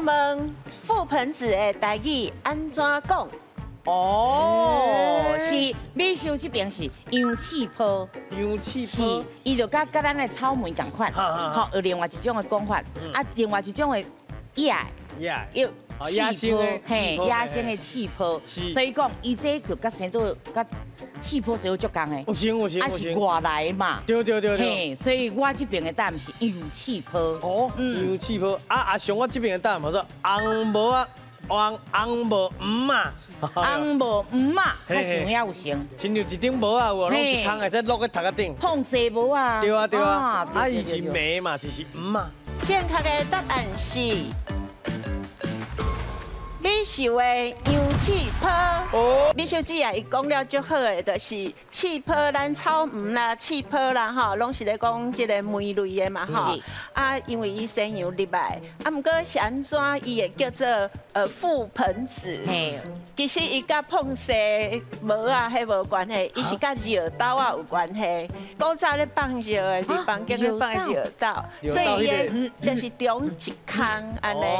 問覆盆子的台語按怎講？哦，是美秀這邊是洋刺泡，洋刺是泡，伊就佮佮咱的草莓仝款，吼，有另外一種的講法，啊，另外一種的野野，有野生的嘿，野生的刺泡，所以講伊這就佮生做佮刺泡是有足仝的，有像有像。啊是外來的嘛，對對對對，嘿，所以我這邊的答案是洋刺泡。哦，洋刺泡，啊阿雄我這邊的答案叫做紅帽仔。紅紅帽黃仔，紅帽黃仔，較像也有成。親像一頂帽仔有無？攏一空會使落去頭殼頂。膨紗帽啊。對啊對啊，啊伊是糜嘛，就是黃仔。正確的答案是美秀的洋刺泡。哦，美秀姊啊，伊講了足好的，就是刺泡，咱草莓啦、刺泡啦，吼，攏是咧講這个莓類的嘛，吼。啊，因為伊西洋入來，啊，毋過是按怎伊會叫做覆盆子？嘿，其實伊佮膨紗帽仔彼無關係，伊是佮尿豆仔有關係。古早咧放尿的，佇房間咧放尿斗，所以伊的就是長一空按呢。